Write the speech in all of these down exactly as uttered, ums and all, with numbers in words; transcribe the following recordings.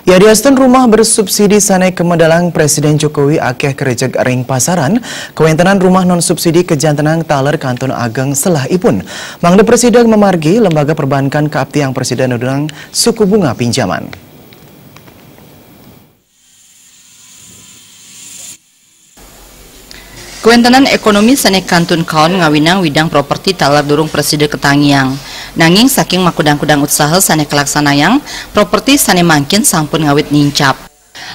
Yadiastun rumah bersubsidi sané kamedalang Presiden Jokowi akéh karejeg ring pasaran, kawéntenan rumah non subsidi kajantenang taler kantun ageng selahipun. Mangda prasida mamargi, lembaga perbankan kaaptiang prasida nudunang suku bunga pinjaman. Kawéntenan ékonomi sané kantun kaon ngawinang widang properti taler durung prasida katangiang. Nanging saking makudang-kudang usaha sané kalaksanayang, properti sané mangkin sampun ngawit nincap.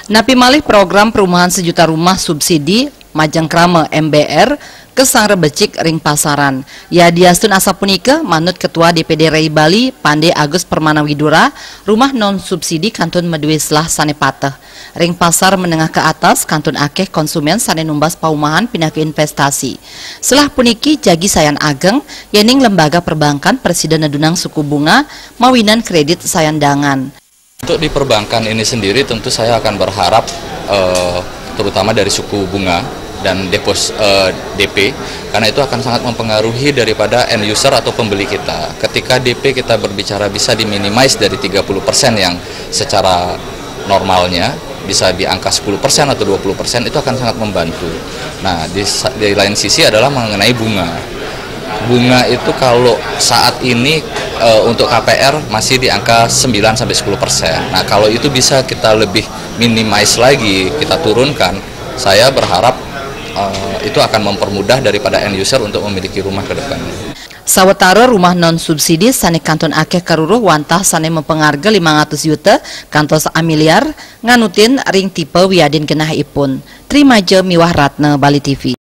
Napi malih program perumahan sejuta rumah subsidi majeng krama M B R kasanggra becik ring pasaran. Yadiastun asapunika, manut Ketua D P D R I Bali, Pande Agus Permana Widura, rumah non subsidi kantun madué selah sané pateh. Ring pasar menengah ke atas kantun akéh konsumen sané numbas paumahan pinaka investasi. Selah puniki jagi sayan ageng, yéning lembaga perbankan prasida nedunang suku bunga mawinan kredit sayan dangan. Untuk di perbankan ini sendiri, tentu saya akan berharap, eh, terutama dari suku bunga dan depos-, eh, D P, karena itu akan sangat mempengaruhi daripada end user atau pembeli kita. Ketika D P kita berbicara bisa di-minimize dari tiga puluh persen yang secara normalnya, bisa di angka sepuluh persen atau dua puluh persen, itu akan sangat membantu. Nah, di sa-, di lain sisi adalah mengenai bunga. Bunga itu kalau saat ini, eh, untuk K P R masih di angka sembilan sampai sepuluh persen. Nah, kalau itu bisa kita lebih minimize lagi, kita turunkan, saya berharap, eh, itu akan mempermudah daripada end user untuk memiliki rumah ke depannya. Sawatara rumah non subsidi sané kantun akéh karuruh wantah sané mapangarga limang atus yuta kantos amiliar, nganutin ring tipe wiadin genahipun. Trimaja miwah Ratna, Bali T V.